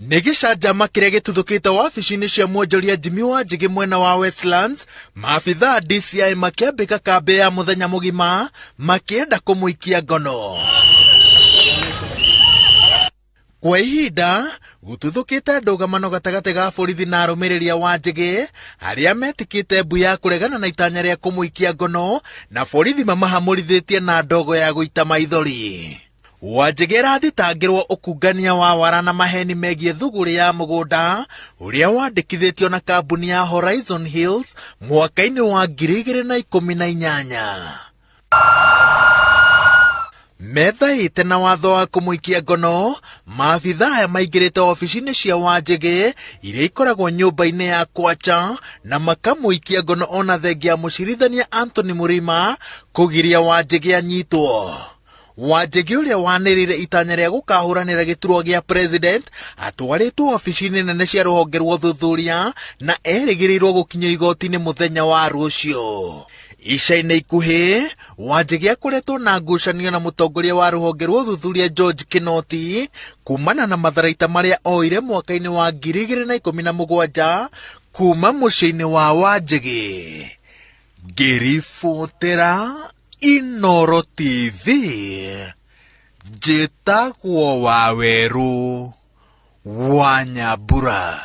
Nĩ gĩcanjama kĩrĩa gĩtuthũkĩte wabici-inĩ cia mwonjoria Jimmy Wanjigi mwena wa Westlands, maabithaa a DCI makĩambĩka kambĩ ya mũthenya mũgima makĩenda kũmũikia ngono. Kwa ihinda gũtuthũkĩte ndũgamano gatagatĩ ga borithi na arũmĩrĩri a Wanjigi arĩa metĩkĩte mbu ya kũregana na itanya rĩa kũmũikia ngono na borithi mamahamũrithĩtie na ndogo ya gũita maithori. Wanjigi arathitangĩrwo ũkungania wa wara na maheni megiĩ thũgũrĩ ya mũgũnda ũrĩa wandĩkithĩtio na kambuni ya Horizon Hills mwaka-inĩ wa 2018. Methaĩte na watho wa kũmũikia ngono, maabithaa aya maingĩrĩte obici-inĩ cia Wanjigi iria ikoragwo nyũmba-inĩ ya Kwacha na makamũikia ngono ona thengia ya mũcirithania Anthony Murima kũgiria Wanjigi anyitwo. Wanjigi ũrĩa wanĩrĩire itanya rĩa gũkahũranĩra gĩturwa gĩa president atwarĩtwo obici-inĩ nene cia rũhonge rwa ũthuthuria na erĩgĩrĩirwo gũkinyio igoti-inĩ mũthenya wa rũciũ. Ica-inĩ ikuhĩ, Wanjigi akoretwo na ngucanio na mũtongoria wa rũhonge rwa ũthuthuria George Kinoti kumana na matharaita marĩa oire mwaka-inĩ wa 2017 kuma mũciĩ-inĩ wa Wanjigi. Ngĩribotera Inooro TV, njĩtagwo Wawerũ wa Nyambura.